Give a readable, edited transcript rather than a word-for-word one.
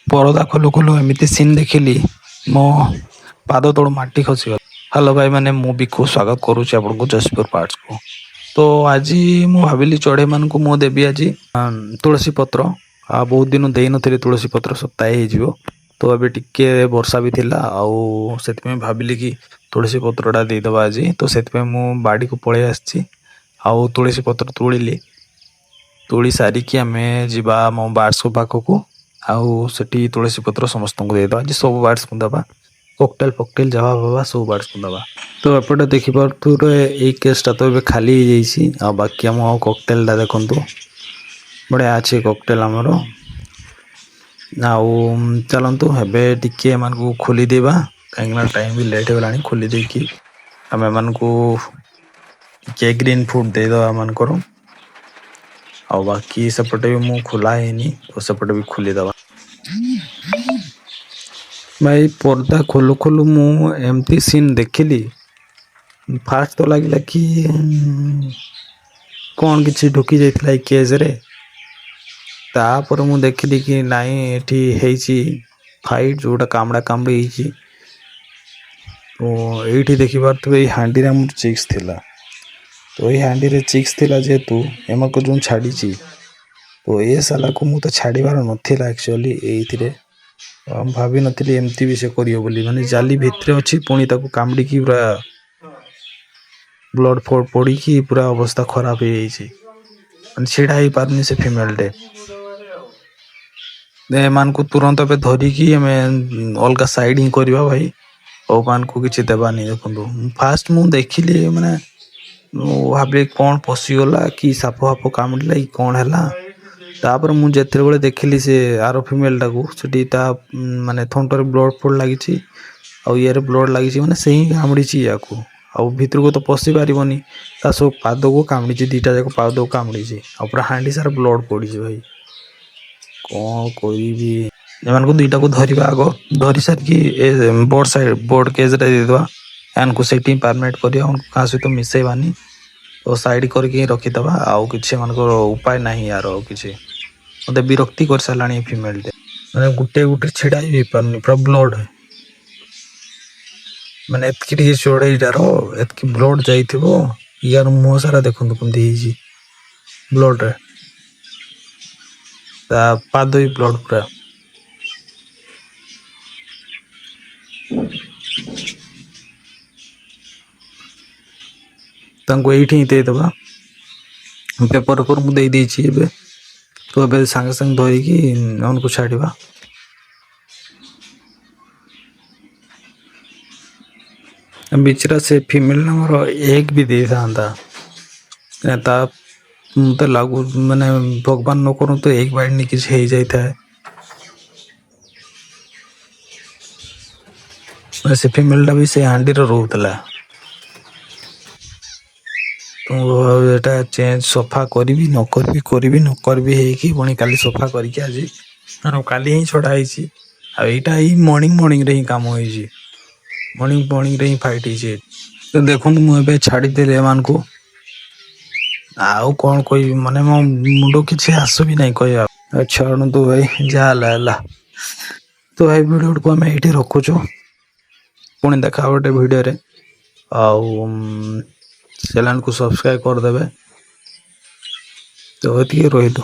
ପରଦା ଖୋଲୁ ଖୋଲୁ ଏମିତି ସିନ୍ ଦେଖିଲି, ମୋ ପାଦ ତଳୁ ମାଟି ଖସିଗଲା। ହ୍ୟାଲୋ ଭାଇମାନେ, ମୁଁ ବିକୁ, ସ୍ୱାଗତ କରୁଛି ଆପଣଙ୍କୁ ଯଶପୁର ପାର୍ଟସକୁ। ତ ଆଜି ମୁଁ ଭାବିଲି ଚଢ଼େଇମାନଙ୍କୁ ମୁଁ ଦେବି ଆଜି ତୁଳସୀ ପତ୍ର। ଆଉ ବହୁତ ଦିନ ଦେଇନଥିଲି ତୁଳସୀ ପତ୍ର, ସପ୍ତାହେ ହେଇଯିବ। ତ ଏବେ ଟିକେ ବର୍ଷା ବି ଥିଲା ଆଉ ସେଥିପାଇଁ ଭାବିଲି କି ତୁଳସୀ ପତ୍ରଟା ଦେଇଦେବା ଆଜି। ତ ସେଥିପାଇଁ ମୁଁ ବାଡ଼ିକୁ ପଳେଇ ଆସିଛି ଆଉ ତୁଳସୀ ପତ୍ର ତୋଳିଲି। ତୋଳି ସାରିକି ଆମେ ଯିବା ଆମ ବାର୍ଡ଼ସଙ୍କ ପାଖକୁ ଆଉ ସେଠି ତୁଳସୀ ପତ୍ର ସମସ୍ତଙ୍କୁ ଦେଇଦେବା। ଆଜି ସବୁ ବାର୍ଡ଼ସଙ୍କୁ ଦେବା, କକଟେଲ୍ ଫକଟେଲ୍ ଯାହା ହେବା ସବୁ ବାର୍ଡ଼ସଙ୍କୁ ଦେବା। ତ ଏପଟେ ଦେଖିପାରୁଥିବେ, ଏଇ କେଜ୍ଟା ତ ଏବେ ଖାଲି ହେଇଯାଇଛି ଆଉ ବାକି ଆମ କକଟେଲ୍ଟା ଦେଖନ୍ତୁ, ବଢ଼ିଆ ଅଛି କକଟେଲ୍ ଆମର। ଆଉ ଚାଲନ୍ତୁ, ଏବେ ଟିକେ ଏମାନଙ୍କୁ ଖୋଲିଦେବା, କାହିଁକିନା ଟାଇମ୍ ବି ଲେଟ୍ ହେଇଗଲାଣି। ଖୋଲି ଦେଇକି ଆମେ ଏମାନଙ୍କୁ ଟିକେ ଗ୍ରୀନ୍ ଫୁଡ୍ ଦେଇଦେବା ଏମାନଙ୍କର। ଆଉ ବାକି ସେପଟେ ବି ମୁଁ ଖୋଲା ହେଇନି, ତ ସେପଟେ ବି ଖୋଲିଦେବା। ଭାଇ, ପର୍ଦା ଖୋଲୁ ଖୋଲୁ ମୁଁ ଏମିତି ସିନ୍ ଦେଖିଲି। ଫାଷ୍ଟ ତ ଲାଗିଲା କି କ'ଣ କିଛି ଢୁକି ଯାଇଥିଲା ଏଇ କେଜ୍ରେ। ତାପରେ ମୁଁ ଦେଖିଲି କି ନାଇଁ, ଏଠି ହେଇଛି ଫାଇଟ୍, ଯେଉଁଟା କାମୁଡ଼ା କାମୁଡ଼ି ହେଇଛି। ତ ଏଇଠି ଦେଖିପାରୁଥିବେ, ଏଇ ହାଣ୍ଡିରେ ଆମର ଚିକ୍ସ ଥିଲା। ତ ଏଇ ହାଣ୍ଡିରେ ଚିକ୍ସ ଥିଲା ଯେହେତୁ ଏମାନଙ୍କୁ ଯେଉଁ ଛାଡ଼ିଛି, ତ ଏ ସାଲାକୁ ମୁଁ ତ ଛାଡ଼ିବାର ନଥିଲା ଆକ୍ଚୁଆଲି ଏଇଥିରେ। ମୁଁ ଭାବିନଥିଲି ଏମିତି ବି ସେ କରିବ ବୋଲି। ମାନେ ଜାଲି ଭିତରେ ଅଛି, ପୁଣି ତାକୁ କାମୁଡ଼ିକି ପୁରା ବ୍ଲଡ଼ ଫ୍ଲଡ଼ ପଡ଼ିକି ପୁରା ଅବସ୍ଥା ଖରାପ ହେଇଯାଇଛି। ମାନେ ଛିଡ଼ା ହେଇପାରୁନି ସେ ଫିମେଲଟେ। ଏମାନଙ୍କୁ ତୁରନ୍ତ ଏବେ ଧରିକି ଆମେ ଅଲଗା ସାଇଡ୍ ହିଁ କରିବା ଭାଇ, ଆଉ ଏମାନଙ୍କୁ କିଛି ଦେବାନି। ଦେଖନ୍ତୁ, ଫାଷ୍ଟ ମୁଁ ଦେଖିଲି, ମାନେ ମୁଁ ଭାବିଲି କ'ଣ ପଶିଗଲା କି, ସାପ ଫାପ କାମୁଡ଼ିଲା କି କ'ଣ ହେଲା। ତାପରେ ମୁଁ ଯେତେବେଳେ ଦେଖିଲି ସେ ଆର ଫିମେଲଟାକୁ, ସେଠି ତା ମାନେ ଥଣ୍ଟରେ ବ୍ଲଡ଼ ଫ୍ଲଡ଼ ଲାଗିଛି ଆଉ ଇଏରେ ବ୍ଲଡ଼ ଲାଗିଛି, ମାନେ ସେ ହିଁ କାମୁଡ଼ିଛି ୟାକୁ। ଆଉ ଭିତରକୁ ତ ପଶି ପାରିବନି, ତା ସବୁ ପାଦକୁ କାମୁଡ଼ିଛି, ଦୁଇଟା ଯାକ ପାଦକୁ କାମୁଡ଼ିଛି ଆଉ ପୁରା ହାଣ୍ଡି ସାରା ବ୍ଲଡ଼ ପଡ଼ିଛି। ଭାଇ, କ'ଣ କରିବି? ଏମାନଙ୍କୁ ଦୁଇଟାକୁ ଧରିବା ଆଗ। ଧରି ସାରିକି ଏ ବୋର୍ଡ ସାଇଡ୍ ବୋର୍ଡ କେଜ୍ରେ ଦେଇଦେବା ଏମାନଙ୍କୁ। ସେଇଠି ପରମାନେଣ୍ଟ କରିବା, ଏମାନଙ୍କୁ କାହା ସହିତ ମିଶେଇବାନି। ତ ସାଇଡ୍ କରିକି ହିଁ ରଖିଦେବା, ଆଉ କିଛି ଏମାନଙ୍କର ଉପାୟ ନାହିଁ ୟାର ଆଉ କିଛି। ମୋତେ ବିରକ୍ତି କରିସାରିଲାଣି ଏ ଫିମେଲଟେ, ମାନେ ଗୋଟେ ଗୋଟେ ଛିଡ଼ା ବି ହେଇପାରୁନି। ପୁରା ବ୍ଲଡ଼, ମାନେ ଏତିକି ଟିକେ ଚଢ଼େଇଟାର ଏତିକି ବ୍ଲଡ଼ ଯାଇଥିବ। ୟାର ମୁହଁ ସାରା ଦେଖନ୍ତୁ କେମିତି ହେଇଛି ବ୍ଲଡ଼ରେ, ତା ପାଦ ବି ବ୍ଲଡ଼ ପୁରା। ତାଙ୍କୁ ଏଇଠି ହିଁ ଦେଇଦେବା। ପେପର ଫେପର ମୁଁ ଦେଇଦେଇଛି ଏବେ। ତ ଏବେ ସାଙ୍ଗେ ସାଙ୍ଗେ ଧରିକି ଏମାନଙ୍କୁ ଛାଡ଼ିବା। ବିଚରା ସେ ଫିମେଲ ଆମର ଏଗ୍ ବି ଦେଇଥାନ୍ତା ତା ମତେ ଲାଗୁ, ମାନେ ଭଗବାନ ନ କରନ୍ତୁ ଏଗ୍ ବାଇଣ୍ଡ କିଛି ହେଇଯାଇଥାଏ। ସେ ଫିମେଲଟା ବି ସେ ହାଣ୍ଡିରେ ରହୁଥିଲା। ତ ଏଟା ଚେଞ୍ଜ ସଫା କରିବି ନ କରିବି, କରିବି ନ କରିବି ହେଇକି ପୁଣି କାଲି ସଫା କରିକି ଆଜି ଆଉ କାଲି ହିଁ ଛଡ଼ା ହେଇଛି। ଆଉ ଏଇଟା ଏଇ ମର୍ଣ୍ଣିଂ ମର୍ଣ୍ଣିଂରେ ହିଁ କାମ ହେଇଛି, ମର୍ଣ୍ଣିଂ ମର୍ଣ୍ଣିଂରେ ହିଁ ଫାଇଟ୍ ହେଇଛି। ତ ଦେଖନ୍ତୁ, ମୁଁ ଏବେ ଛାଡ଼ିଦେଲି ଏମାନଙ୍କୁ। ଆଉ କ'ଣ କହିବି? ମାନେ ମୋ ମୁଣ୍ଡ କିଛି ଆସୁ ବି ନାହିଁ କହିବା। ଛାଡ଼ନ୍ତୁ ଭାଇ, ଯାହା ହେଲା ହେଲା। ତ ଭାଇ, ଭିଡ଼ିଓଟିକୁ ଆମେ ଏଇଠି ରଖୁଛୁ। ପୁଣି ଦେଖା ହବ ଗୋଟେ ଭିଡ଼ିଓରେ। ଆଉ ଚ୍ୟାନେଲକୁ ସବସ୍କ୍ରାଇବ୍ କରିଦେବେ। ତ ଏତିକି ରହିଲୁ।